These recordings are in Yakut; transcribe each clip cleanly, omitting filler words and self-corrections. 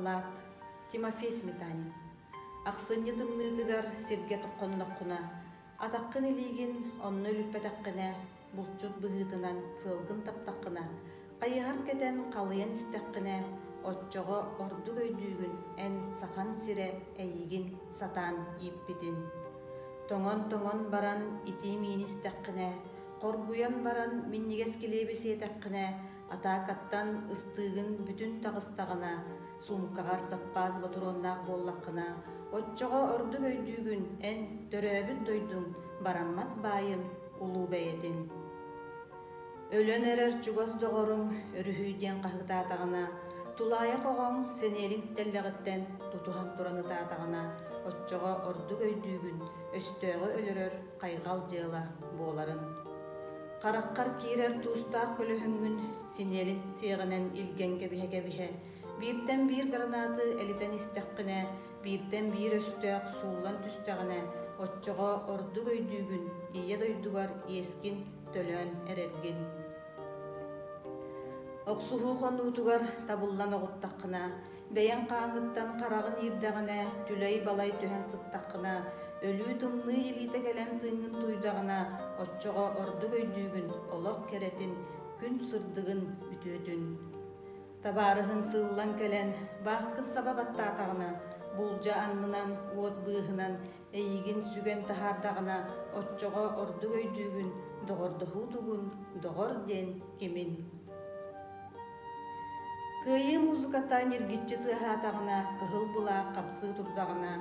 Саллаат Тимофей Сметанин Ахсынньы тымныытыгар сиргэ тоххонноххуна, атаххын илиигин онно үлүппэтэххинэ, булчут быһыытынан сыалгын таптаххына, хайыһар кэтэн халыйан истэххинэ, оччоҕо ордук өйдүүгүн эн Сахан сирэ эйигин сатаан ииппитин. Тоҥон-тоҥон баран итии миини истэххинэ, хоргуйан баран минньигэс килиэби сиэтэххинэ, атаакаттан ыстыыгын бүтүн таҕыстаҕына, суумкаҕар саппаас ботуруоннаах буоллаххына, оччоҕо ордук өйдүүгүн эн төрөөбүт дойдуҥ бараммат баайын улуу бэйэтин. Өлөн эрэр чугас доҕоруҥ өрүһүй диэн хаһыытаатаҕына, тулаайах оҕоҥ сэниэлиҥ тэллэҕиттэн тутуһан туран ытаатаҕына, оччоҕо ордук өйдүүгүн өстөөҕү өлөрөр хайҕал дьыала буоларын. Хараххар киирэр туустаах көлөһүҥҥүн синиэлин сиэҕинэн илгэн кэбиһэ-кэбиһэ, бииртэн биир гранаты элитэн истэххинэ, бииртэн биир өстөөх сууллан түстэҕинэ, оччоҕо ордук өйдүүгүн Ийэ дойдугар иэскин төлөөн эрэргин. Охсуһуу хонуутугар табыллан оҕуттаххына, бэйэҥ хааҥҥыттан хараҕын иирдэҕинэ, түлэй-балай түһэн сыттаххына, өлүү тымныы илиитэ кэлэн тыыҥҥын тууйдаҕына, оччоҕо ордук өйдүүгүн олох кэрэтин, күн сырдыгын үтүөтүн. Табаарыһын сыыллан кэлэн, бааскын саба баттаатаҕына, булдьа аннынан, уот быыһынан эйигин сүгэн таһаардаҕына, оччоҕо ордук өйдүүгүн, доҕордоһуу тугун, доҕор диэн кимин. Кыайыы музыката ньиргиччи тыаһаатаҕына, кыһыл былаах хамсыы турдаҕына,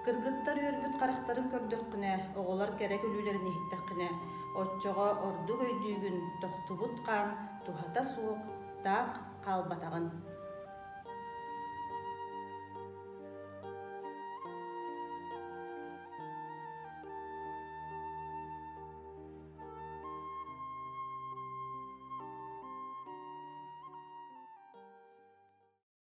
кыргыттар үөрбүт харахтарын көрдөххүнэ, оҕолор кэрэ күлүүлэрин иһиттэххинэ, оччоҕо ордук өйдүүгүн, тохтубут хаан туһата суох, таах хаалбатаҕын.